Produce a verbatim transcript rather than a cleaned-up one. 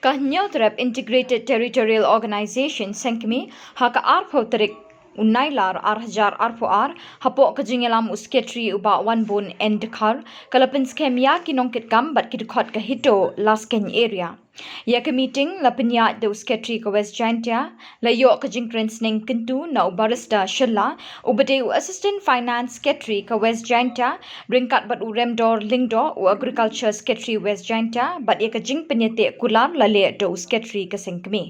Ka Hynñiewtrep Integrated Territorial Organization Seng Kmie ha ka arphew tarik u Nailar ar hajar arphew ar, hapoh ka jingïalam u Secretary u Bah Wanbun N Dkhar, ka la pynskhem ïa ki nongkitkam bad ki dkhot ka HITO Laskeiñ Area. Ïa ka meeting la pynïaid da u Secretary ka West Jaintia, la ïoh ka jingkren sneng kyntu na u Barrister Shylla, uba dei u Assistant Finance Secretary ka West Jaintia, ryngkat bad u Remdor Lyngdoh, u Agriculture Secretary West Jaintia, bad ïa ka jingpynïateh kular la leh da u Secretary ka Seng Kmie.